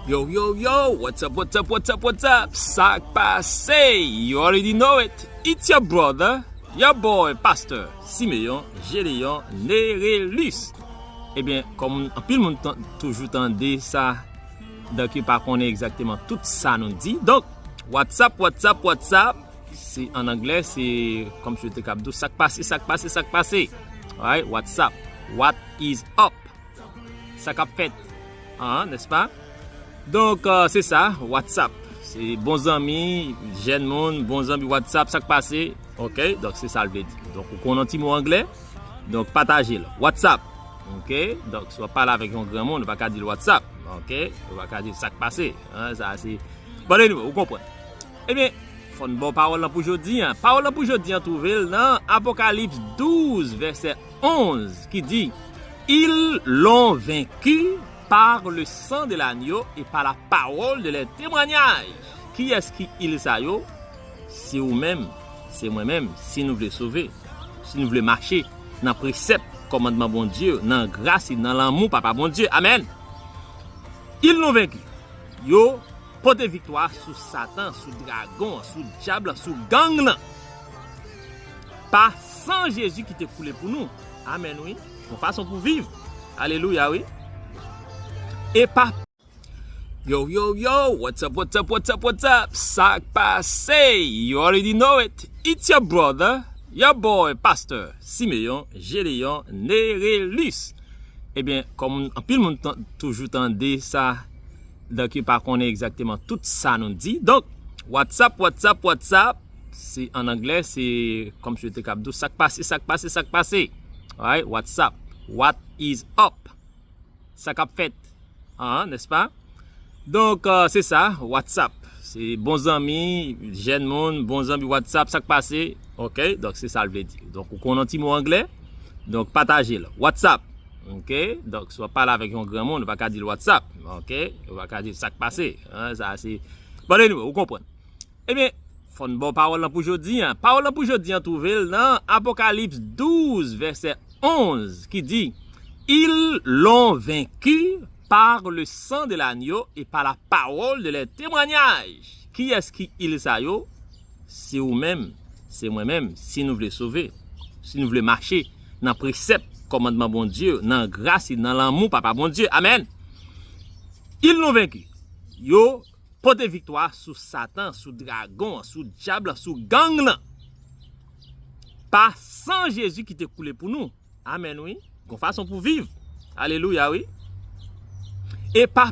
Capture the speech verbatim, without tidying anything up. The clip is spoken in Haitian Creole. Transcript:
Yo, yo, yo, what's up, what's up, what's up, what's up? Sa k pase? You already know it. It's your brother, your boy, Pastor Simeon Gédéon Nerelus. Ebyen, kòm anpil moun tan- toujou tande sa, donk yo pa konnen egzakteman tout sa nou di. Donk, what's up, what's up, what's up? Se an anglè, se kòmsi yo te kab di w, sa k pase, sa k pase, sa k pase. Alright, what's up? What is up? Sa k ap fèt? An, nèspa? Donk, euh, se sa, what's up. Se bon zanmi, jèn moun, bon zanmi what's up, sa k pase? Ok, donk se sa l vle di. Donk, ou konn yon ti mo anglè, donk pataje l. What's up? Ok, donk si w ap pale avèk yon granmoun, ou pa ka di l what's up. Ok, ou pa ka di l sa k pase. An, sa se. Bon, anyway, ou konprann. Ebyen, fò n ba w pawòl lan pou jodi a. Pawòl lan pou jodi a twouve l nan Apokalips douz, vèsè onz, ki di, Ils l'ont vaincu par le sang de l'agneau et par la parole de leur témoignage. Kiyès ki ils sa yo? Se ou menm, se mwen menm, si nou vle sove, si nou vle mache nan presèp, kòmandman Bondye, nan gras e nan lanmou Papa Bondye. Amèn. Ils l'ont vaincu. Yo pote viktwa sou Satan, sou dragon an, sou dyab lan, sou gang lan. Pa san Jezi ki te koule pou nou. Amèn, wi. Yon fason pou viv. Alelouya, wi. E pa. Yo, yo, yo, what's up, what's up, what's up, what's up? Sa k pase? You already know it. It's your brother, your boy, Pastor Simeon Gédéon Nerelus. Ebyen, kòm anpil moun tan- toujou tande sa, donk yo pa konnen egzakteman tout sa nou di. Donk, what's up, what's up, what's up? Se an anglè, se kòmsi yo te kab di w, sa k pase, sa k pase, sa k pase. Alright, what's up? What is up? Sa k ap fèt? An, nèspa? Donk, euh, se sa, what's up. Se bon zanmi, jèn moun, bon zanmi what's up, sa k pase? Ok, donk se sa l vle di. Donk, ou konn yon ti mo anglè, donk pataje l. What's up? Ok, donk si w ap pale avèk yon granmoun, ou pa ka di l what's up. Ok, ou pa ka di l sa k pase. An, sa se. Bon, anyway, ou konprann. Ebyen, fò n ba w pawòl lan pou jodi a. Pawòl lan pou jodi a twouve l nan Apokalips douz, vèsè onz, ki di, Ils l'ont vaincu par le sang de l'agneau et par la parole de leur témoignage. Kiyès ki ils sa yo? Se ou menm, se mwen menm, si nou vle sove, si nou vle mache nan presèp, kòmandman Bondye, nan gras e nan lanmou Papa Bondye. Amèn. Ils l'ont vaincu. Yo pote viktwa sou Satan, sou dragon an, sou dyab lan, sou gang lan. Pa san Jezi ki te koule pou nou. Amèn, wi. Gon fason pou viv. Alelouya, wi. E pa